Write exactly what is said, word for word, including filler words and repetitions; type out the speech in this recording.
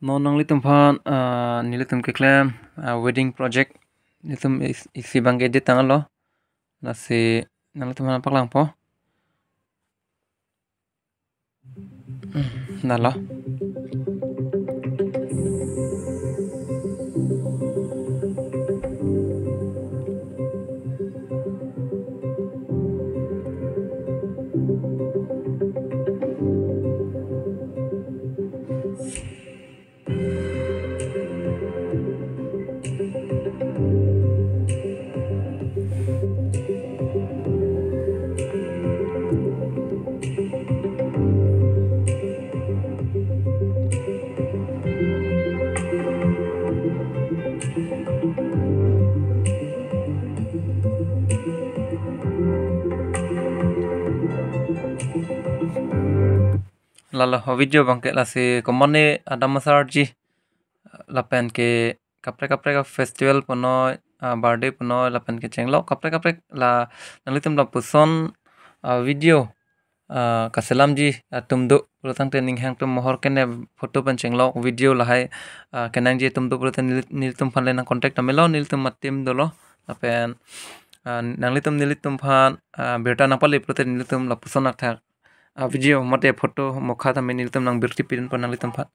Non nanglitum aphan, ah, nelitum keklem, ah, wedding project nelitum is-, isi abang ke-edit tanglo. Lasi nanglitum aphan paklangpo. Hmm, nalo. Lalo ho video abang ke lasi komane adam asarji lapen ke kaprek kaprek a-festival punoi, ah, birthday punoi lapen ke chenglok kaprek kaprek la nanglitum lapuson, ah, video, ah, kaselamji atum do pulo tangte ning hang atum mohor kene photo pen chenglok video lahai, ah, kenangji atum do pulote neli-, nelitum aphan le nang contact ta melo, nelitum a-team dolo lapen, ah, nanglitum nelitum aphan, ah, birta nangpale pulote nelitum lapuson athak, ah, video mate photo mokha tame nelitum nang birti pidunpo nanglitum aphan.